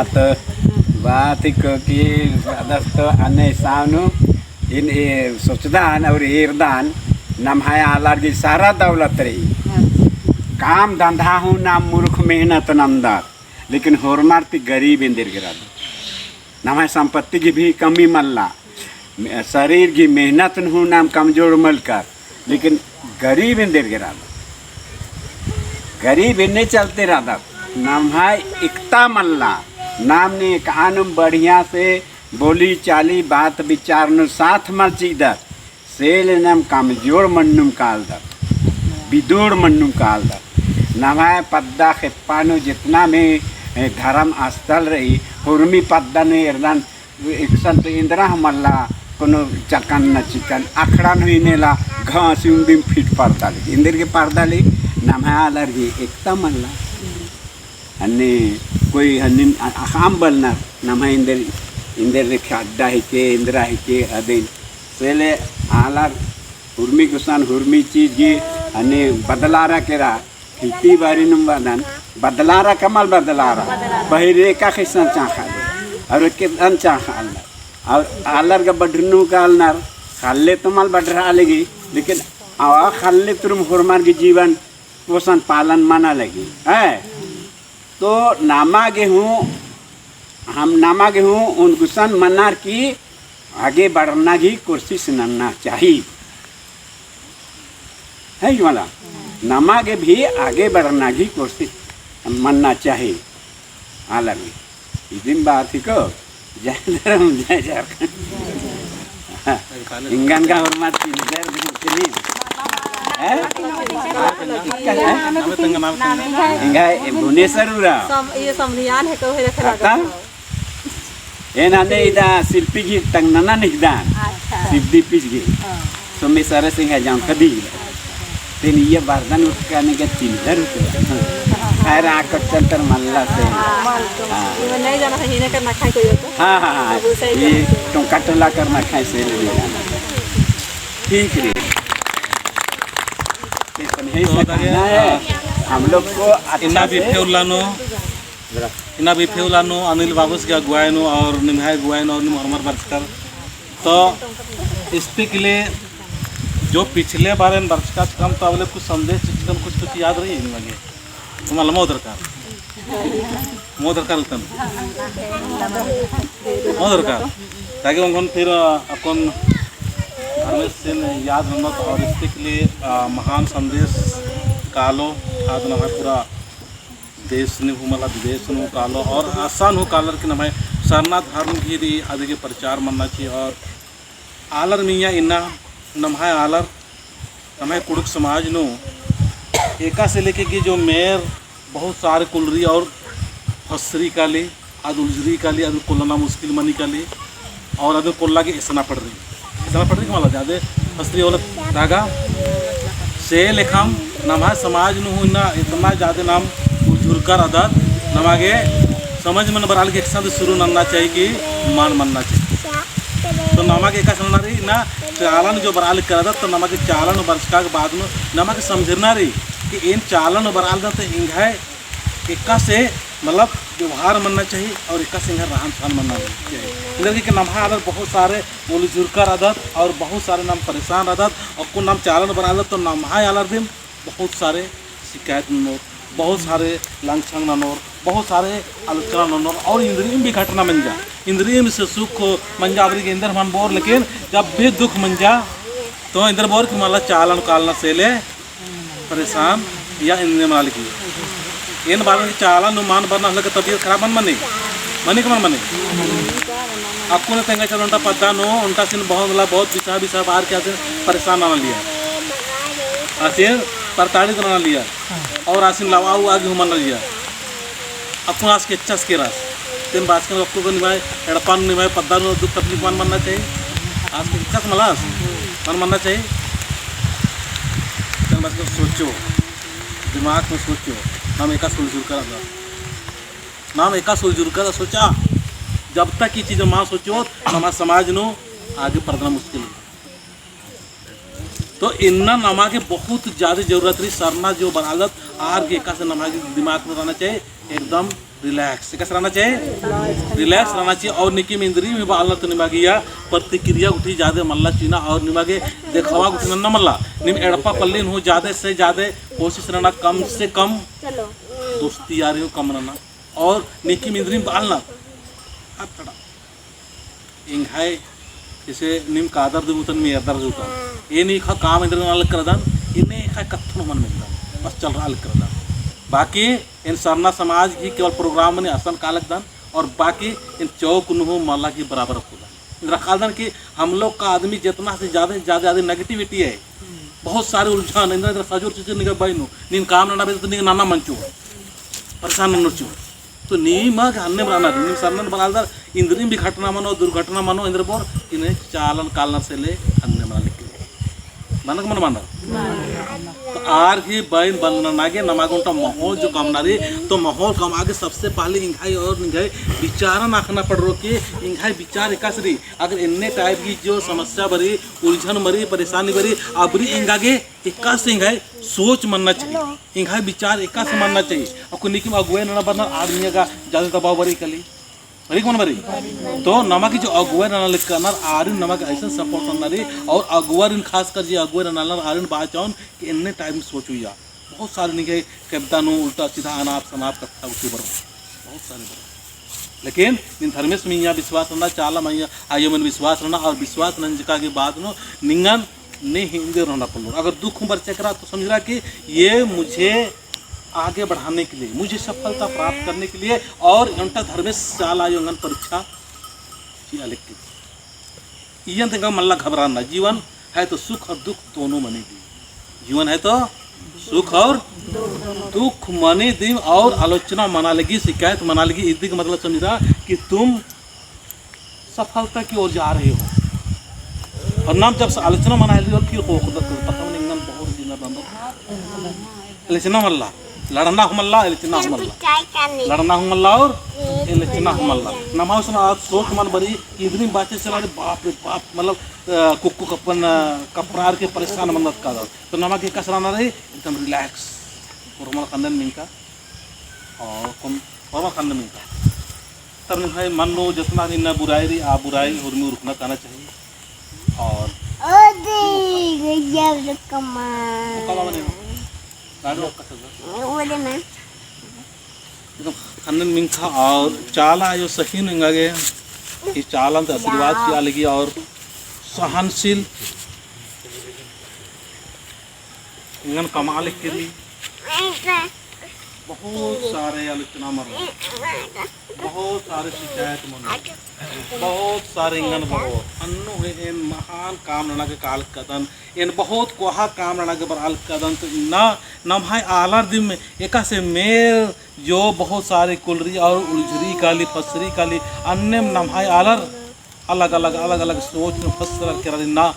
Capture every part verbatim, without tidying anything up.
बात, बात ही को कि अदस तो अन्ने सावनु इन ए सोचदान और एरदान नम्है आलर गे सारा दौलत रई। काम धंधा हूँ नाम मुरुख मेहनत नन्दर, लेकिन होरमर ती गरीब एन्देर गे रअदत। नम्है संपत्ति गे भी कमी मल्ला, शरीर गे मेहनत नू हूँ नाम कमजोर मलकर, लेकिन गरीब एन्देर गे रअदत। गरीब एन्ने चलते रअदत, नम्है एकता मल्ला, नाम ने कानुम बढ़िया से बोली चाली बात विचार नू साथ मल चिअदत, से ले नाम कमजोर मन्नुम कालदत, बिदोड़ मन्नुम कालदत। नम्है पद्दा खेप्पा नू जितना भी, ए, धर्म स्थल रई, हुरमी पद्दा नू एरदन एकसन तो एन्दरा हूँ मल्ला, कोनो चकन न चिकन, अखड़ा नू हूँ नेला घास उन्दिम फिट परदा लगी, एन्देर गे परदा लगी, नम्है आलर गे एकता मल्ला। अन्ने कोई हन्निन अ-, अख़ाम बलनर, नम्है एन्देर, एन्देर लेखे अड्डा हिके, एन्दरा हिके, अदिन। से ले आलर हुरमी गुसन, हुरमी चीज गे, अन्ने बदलारा केरा, खेती बारी नुम बअदन, बदलारा का मल बदलारा, बहिरे का ख़ेस्सन चाख़ा, और ख़ेस्सन चाख़ा आलर। और आलर गा बढ़रनू कालनर, ख़ल्ले तो मल बढ़रा लगी, लेकिन आ ख़ल्ले तुरुम होरमर गे जीवन पोषण पालन मना लगी, है। तो नमा गे हूँ, हम नमा गे हूँ ओन गुसन मनर की आगे बढ़ना गे कोशिश नन्ना चाही। है कि मला? नमा गे भी आगे बढ़ना गे कोशिश मन्ना चाही। आलर गे। इदिन बात ही को, जय धर्म, जय झारखंड। इंगन का होरमर चिन्हदर दिम किनी। हैं? एंग्है भुवनेश्वर उराँव। सम-, ये समधियान है, कहो है, रखे आता? एन अन्ने इदा शिल्पी गही तंगनना हिकदन। अच्छा। शिवदीप गही। हाँ। सोमेश्वर सिंह है जाम कदी। तेन इया बरदन उठकन गे चिन्हदर उठकन। खैर, आ कच्चन तर मल्ला से। हाँ। हाँ। ये टोंका टोला करना खाए से ले लेना। ठीक रे। तो कहना है, हम लोग को अच्छा इन्ना से बिफे उल्ला नू, इन्ना बिफे उल्ला नू अनिल बाबूस गे अगुवाई नू और निम्है अगुवाई नू और निम्है होरमर बरचकर। तो इसके लिए जो पिछले बारे में बरचका चिकम तो अबले कुछ संदेश चिकम कुछ कुछ याद रई निमा गे। तुम्हारा मो दरकार। मो दरकार उतन। मो दरकार। ताकि उन्होंने फिर अक्कुन हमें से याद ननोत और इसके लिए, अ, महान संदेश कालो, आज नम्है पूरा देश नू हूँ मला विदेश नू कालो और आसान हूँ कालर कि नम्है सरना धर्म गही रई अदिगे प्रचार मन्ना चाही और आलर मइय्याँ इन्ना नम्है आलर नम्है कुँड़ुख़ समाज नू एकासे लेके कि जो मेर बहुत सारे कुलरी और फसरी काली, अद उलझरी काली, अद कोल्लना मुश्किल मनी काली, और अद कोल्ला गे एसना पड़री। एसना पड़री का मला जादे फसरी वाला धागा। से लेखम नम्है समाज नू हूँ इन्ना इतना जादे नाम उलझुरकर अदत, नमा गे समझ मन बरआ लगी एकसन ती शुरू नन्ना चाही कि मान मन्ना चाही। तो नमा गे एकासे नन्ना रई ना, चालन जो बरआ लगी करदत, तो नमा गे चालन बरचका के बाद नू नमा गे समझरना रई कि एन चालन बरआ लगदत तो एंग्है एकासे मतलब व्यवहार मन्ना चाही और एकासे एंग्है रहन सहन मन्ना चाही। एन्देरगे कि नम्है आलर बहुत सारे उलझुरकर अदत और बहुत सारे नाम परेशान रअदत, अक्कुन नाम चालन बरआ लगदत तो नम्है आलर दिम बहुत सारे शिकायत ननोर, बहुत सारे लांग छांग ननोर, बहुत सारे आलोचना ननोर, और इन्द्रिइम भी घटना मंजा। इन्द्रिइम से सुख मंजा, अबड़िगे एन्देर मन बओर, लेकिन जब भी दुख मंजा, तो एन्देर बओर कि मला चालन कालना से ले परेशान या इन्ने मना लगी। एन बारे में चालन नू मान बरना हले के तबीयत खराब मन मनी, मनी के मन मनी। अक्कुन तेंगा चलो ओन्टा पद्दा नू, ओन्टासिन बहुत, मतलब, बहुत बिसा, बिसा बार के आसिन परेशान नना लिया। आसिन प्रताड़ित नना लिया। और आसिन लवा उ आगे हूँ मना लिया। अक्कुन आस के एच्चस केरस। तेन बाचकन अक्कु को निम्है एड़पा नू निम्है पद्दा नू दुख तकलीफ मन मन्ना चाही। आस के एच्चस मलास मन मन्ना चाही। तेन बाचकन सोचो, दिमाग में सोचो, नाम एकासे उलझुरकर अदत। नाम एकासे उलझुरकर सोचा। जब तक ई चीज मा सोचोत, नम्है समाज नू आगे परदना मुश्किल है। तो इन्ना नमा गे बहुत ज्यादा जरूरत रई, सरना जो बरआ लगदत, आर गे एकासे नमा गे दिमाग में रहना चाही, एकदम relax, एकासे रहना चाहिए, relax रहना चाहिए। और नीकिम इन्द्रिम ही बआलनर तो निमा गे इया प्रतिक्रिया गुट्ठी जादे मल्ला चिअना और निमा गे देखावा गुट्ठी नन्ना मल्ला। नीम एड़पा पल्लिन हूँ जादे से जादे कोशिश रहना, कम से कम दोस्ती यारी हूँ कम रहना। और नीकिम इन्द्रिम बआलनर अब थोड़ा एंग्है जैसे नीम कादर दिम उतन मी एरदर दिम उतन। एन एका काम एन्देर नना लग करदन, एन्ने एका कत्थन मन मेनदन, बस चलरआ लग करदन। बाकी एन सरना समाज ही केवल program मने असन कालकदन और बाकी एन चौक नू हूँ मला ही बराबर अख़ुदन। एन रखालदन कि हम लोग का आदमी जितना से ज्यादा से ज्यादा, ज्यादा negativity है, बहुत सारे उलझन, एन्देर एन्देर सजोर चीज निंग्है बई नू, नीन काम नना बेद्दत तो निंग्है नना मंजो, परेशान ननोर चिओ। तो नीम गे अन्नेम रअनर, नीम सरनन बलालदर, इन्द्रिम भी घटना मनो, दुर्घटना मनो, एन्देर बओर, इन्ने चालन कालनर से ले अन्नेम रअनर लेकिन। मनक मन मानर। तो आर ही बइन बलना गे नमा गे ओन्टा माहौल जो कमना रई, तो माहौल कमआ गे सबसे पहले एंग्है और निंग्है विचारन अख़ना पड़रो कि एंग्है विचार एकासे रई। अगर एन्ने type की जो समस्या बरई, उलझन बरई, परेशानी बरई, अबरी एंगा गे एकासे एंग्है सोच मन्ना चाहिए, एंग्है विचार एकासे मन्ना चाहिए। अक्कु नीकिम अगुवाई नना बरनर आदमी गा जादे दबाव बरई कली, बरई कि मल बरई? तो नमा गे जो अगुवाई नना लगनर आरिन नमा गे अइसन support नन्ना रई, और अगुवारिन खासकर जे अगुवाई ननालनर आरिन बाचाओन कि एन्ने type सोचो या। बहुत सारे निंग्है केबदा नू उल्टा सीधा अनाप शनाप कत्था गुट्ठी बरओ, बहुत सारे बरओ। लेकिन नीन धर्मेस मइय्याँ विश्वास नना, चाला मइय्याँ आयो मन विश्वास नना, और विश्वास नंजका के बाद नू निंगन ने ही एन्देर रहना पड़ोर। अगर दुख हूँ बरचका रई तो समझरआ कि ये मुझे आगे बढ़ाने के लिए, मुझे सफलता प्राप्त करने के लिए, और ओन्टा धर्मेस चाला आयो एंगन परीक्षा चिआ लगी। इय्यन तेंगा मल्ला घबराना। जीवन है तो सुख और दुख दोनों मनी दिम। जीवन है तो सुख और दुख मनी दिम और आलोचना मना लगी, शिकायत मना लगी, इदी का मतलब समझा कि तुम सफलता की ओर जा रहे हो। और नाम जब से आलोचना मना है और फिर को खुद तो पता नहीं, एंगन बहुत जीना बंद। एल्चना हूँ मल्ला, लड़ना हूँ मल्ला, एल्चना हूँ मल्ला। लड़ना हूँ मल्ला और एल्चना हूँ मल्ला। नमा उसना आज सोच मन बरई, इन्द्रिम बाचे चला रे, बाप रे बाप, मतलब, अ, कुक्कु कप्पन, अ, कपरार के परेशान मनत कादत। तो नमा गे एकासे रअना रई, एकदम relax। होरमर ख़न्नन मिंख़ा। और कम, होरमर ख़न्नन मिंख़ा। तब निंग्है मन नू जतना इन्ना बुराई रई, आ बुराई होरमी उरखना काना चाहिए। और ओ दे, गजब कमाल। ओका बाबा ने, गाड़ी ओका सजा। वो दे ना। एकदम ख़न्नन मिंख़ा और चाला आयो सही नू एंगा गे, ई चालन ता आशीर्वाद चिआ लगी और सहनशील एंगन कमआ लगी। बहुत सारे आलोचना मनो, बहुत सारे शिकायत मनो, बहुत सारे एंगन बरओ। अन्नु हूँ एन महान काम नना गे कालकदन, एन बहुत कोहा काम नना गे बरआलकदन। तो इन्ना नम्है आलर दिम एकासे मेर जो बहुत सारे कुलरी और उलझरी काली, फसरी काली, अन्नेम नम्है आलर अलग-अलग, अलग-अलग सोच नू फसरर केरर इन्ना,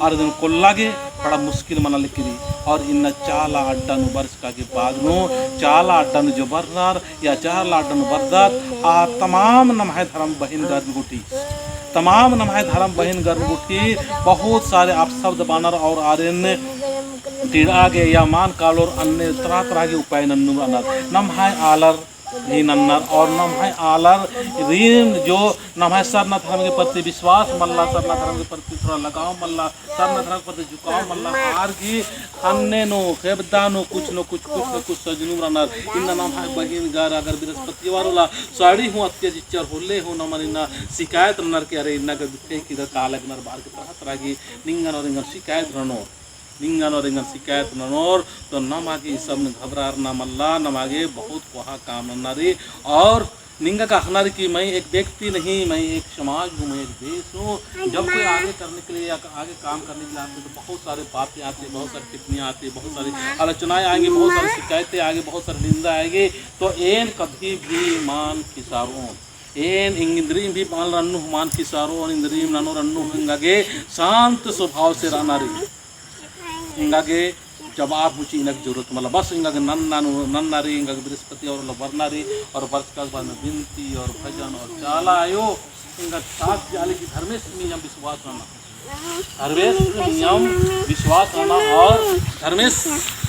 आर दिन कोल्ला गे बड़ा मुश्किल मना लगी रई। और इन्ना चाला अड्डा नू बरचका गे बाद नू, चाला अड्डा नू जो बरनर, या चाला अड्डा नू बरदत, आ तमाम नम्है धर्म बहिन गर्म गुट्ठी, तमाम नम्है धर्म बहिन गर्म गुट्ठी, बहुत सारे अपशब्द बअनर और आरिन टिड़आ गे या मान कालोर अन्ने तरह-तरह के उपाय नन्नुम रअनर। नम्है आलर ही नन्नर और नम्है आलर रीन जो नम्है सरना धर्म के प्रति विश्वास मल्ला, सरना धर्म के प्रति थोड़ा लगाव मल्ला, सरना धर्म के प्रति झुकाव मल्ला, आर गही ख़न्ने नू, खेबदा नू कुछ न कुछ, कुछ न कुछ सजनुम रअनर। इन्ना नम्है बहिन गर अगर बृहस्पतिवार उल्ला साड़ी हूँ अत्या चिच्चर होले हूँ नमन इन्ना शिकायत रअनर के अरे इन्ना गे दुखे किदर का लगनर बअर के तरह तरह की निंगन और एंगन शिकायत रअनोर। निंगन और एंगन शिकायत ननोर, तो नमा गे ई सब नू घबरारना मल्ला, नमा गे बहुत कोहा काम नन्ना रई। और निंगा गे अख़ना रई कि मैं एक व्यक्ति नहीं, मैं एक समाज हूँ, मैं एक देश हूँ। जब कोई आगे करने के लिए या आगे काम करने के लिए आते हैं, तो बहुत सारे बातें आती हैं, बहुत सारी टिप्पणियाँ आती हैं, बहुत सारी आलोचनाएं आएंगी, बहुत सारी शिकायतें आएंगी, बहुत सारी निंदा आएगी। तो एन कभी भी मान खिसारोन, एन इन्द्रिम भी मान रअनू, मान खिसारोन, इन्द्रिम ननोर अन्नु हूँ एंगा गे शांत स्वभाव से रअना रई। एंगा गे जवाब हूँ चिअना गे जरूरत मल्ला। बस एंगा गे नन्ना नू, नन्ना रई, एंगा गे बृहस्पति और उल्ला बरना रई, और बरचका के बाद में बिनती और भजन और चाला आयो, एंगा साथ जाले कि धर्मेस मइय्याँ विश्वास रअना। धर्मेस मइय्याँ विश्वास रअना और धर्मेस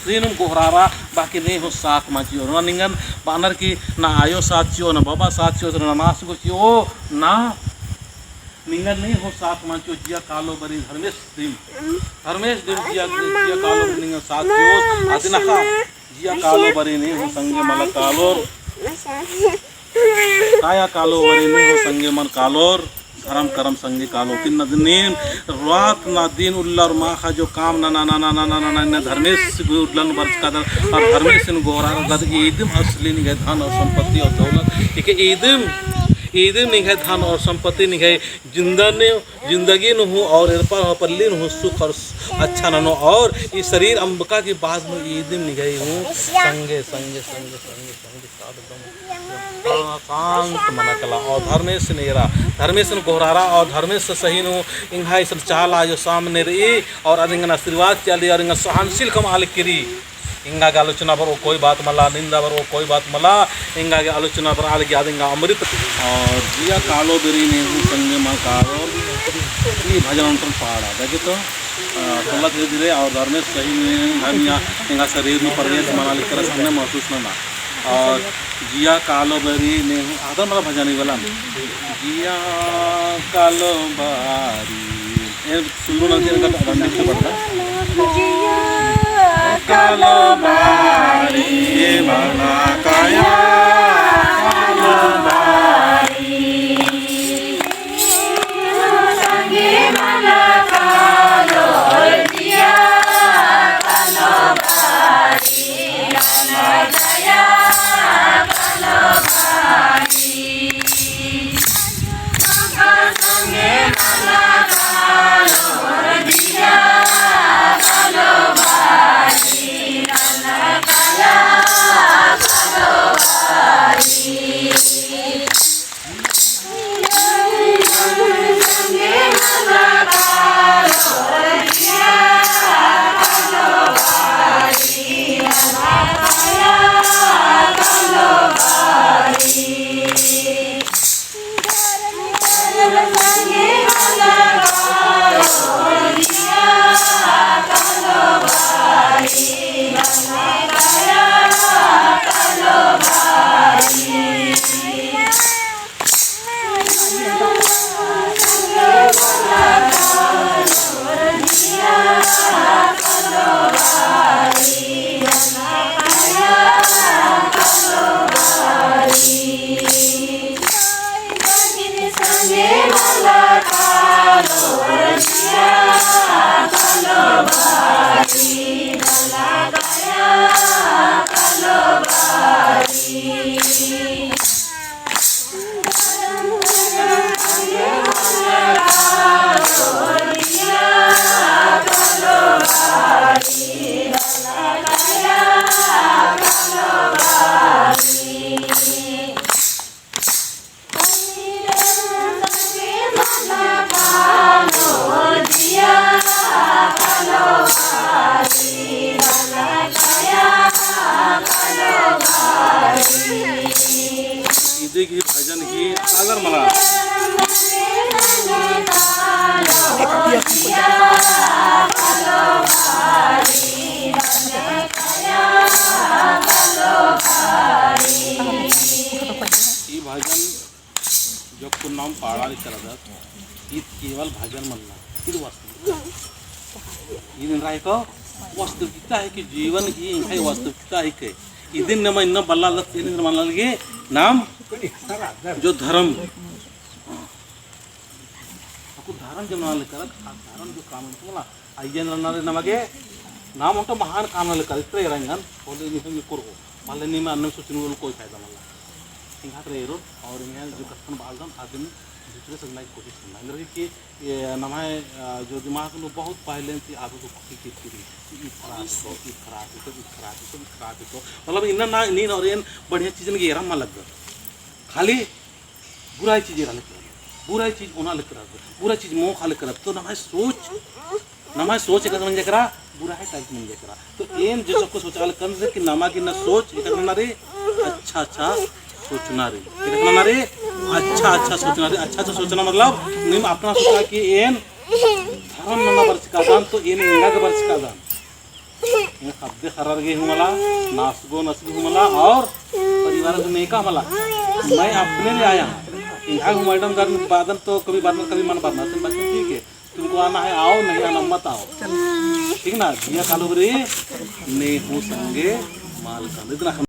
रीनुम गोहरारा, बाकी ने हूँ साथ मल चिओ। ना निंगन बअनर की ना आयो साथ चिओ, ना बाबा साथ चिओ, ना नास गो चिओ, ना निंगन ने हूँ साथ मल चिओ। जिया कालो बारी धर्मेस दिम, धर्मेस दिम जिया, जिया कालो बारी निंगन साथ चिओ। अदिन अख़ा जिया कालो बारी ने हूँ संगे मला कालोर। काया कालो बारी ने हूँ संगे मला कालोर। धरम करम संगे कालो। तिन्ना दिन नीन रात ना दिन उल्लर माखा जो काम नना, नना, नना, नना, नना, धर्मेस गो उल्लन बरचकादर और धर्मेसिन गोहरारदर। ईदिम असली निंग्है धन और संपत्ति और दौलत। इके ईदिम, ईदिम निंग्है धन और संपत्ति, निंग्है जिंदा ने, जिंदगी नू हूँ और एड़पा हूँ पल्ली नू हूँ सुख और अच्छा ननो और ई शरीर अम्बका की बाद नू ईदिम निंग्है हूँ संगे, संगे, संगे, संगे, संगे। शांत मना कला और धर्मेसिन एरा, धर्मेसिन गोहरारा और धर्मेस सही नू एंग्है इसन चाला जो सामने रई और अदिंगन आशीर्वाद चिआ लगी और एंगन सहनशील कमआ लगी। एंगा गे आलोचना बरओ कोई बात मला, निंदा बरओ कोई बात मला, एंगा गे आलोचना बरआ लगी अदिंगा अमृत। और जिया कालो बारी ने हूँ संगे मला कालोर, ई भजन ओन्टन पाड़ा। देखे तो, अ, तोला धीरे धीरे और धर्मेस सही नू एंग्है, एंग्है शरीर नू प्रवेश मना लगी, सामने महसूस नना। और जिया कालो बारी ने हूँ, आदर मला भजन ही वाला। जिया कालो बारी। ए, सुल्लू नलके इनका डंडी से पड़ता। जिया कालो बारी, ए मला काया कालो बारी। इदी गही भजन ही आलर मला। ई भजन जोक्कुन नाम पाड़ा लिखा रहता, ईद केवल भजन मन्ना, ईद वास्तविकता। ईद एन्देर हिके, वास्तविकता हिके, जीवन ही एंग्है वास्तविकता हिके। इदिन नमा इन्ना बल्ला लत, इदिन मन्ना लगी नाम जो धर्म। अक्कु धर्म जो मन्ना लगी करत, आ धर्म जो काम है, मला अइय्या नन्ना रे नमा गे, नाम ओन्टा महान काम नना लगी करत, इतरा एरा एंगन, होले निहंग कुरहो, मल्ले नीम अन्नेम सोचना वाला कोई फायदा मल्ला। एंग्है तरा एरोर, और एंग्है जो कत्थन बालदन, आदिन दूसरे समझना की कोशिश करना। एन्देर हिके, ये नम्है, अ, जो दिमाग नू बहुत पहले से आदत हो पक्की किरकिरी, कि ई खराब तो, ई खराब तो, ई खराब तो, ई खराब तो। मतलब, इन्ना ना, नीन और एन बढ़िया चीजन गे एरा मल लग्गा। खाली बुराई चीज एरा लग्गा। बुराई चीज ओना लग्गा। बुराई चीज मोख़ा लग्गा। तो नम्है सोच नम्है सोच एकासे मंजा केरा, बुराई type मंजा केरा। तो एन जो सबको सोचा लगन से कि नमा गे ना सोच एकासे नना रे, अच्छा अच्छा सोचना रे। एकासे नना रे, अच्छा अच्छा सोचना रे। अच्छा अच्छा सोचना मतलब नीम अपना सोचा कि एन धर्म नना बरचकादन, तो एन एंगा गे बरचकादन। ये ख़द्दे ख़र्रर गे हूँ मला, नासगो नसगो हूँ मला और परिवार गे नेका मला। मैं अपने लिए आया। इहाँ हूँ मैडम जान बादन तो कभी बादन कभी मन बरना, तो बाकी ठीक है। तुमको आना है आओ, नहीं आना मत आओ। ठीक ना? जिया कालो बरी, ने हूँ संगे मल कालो। इतना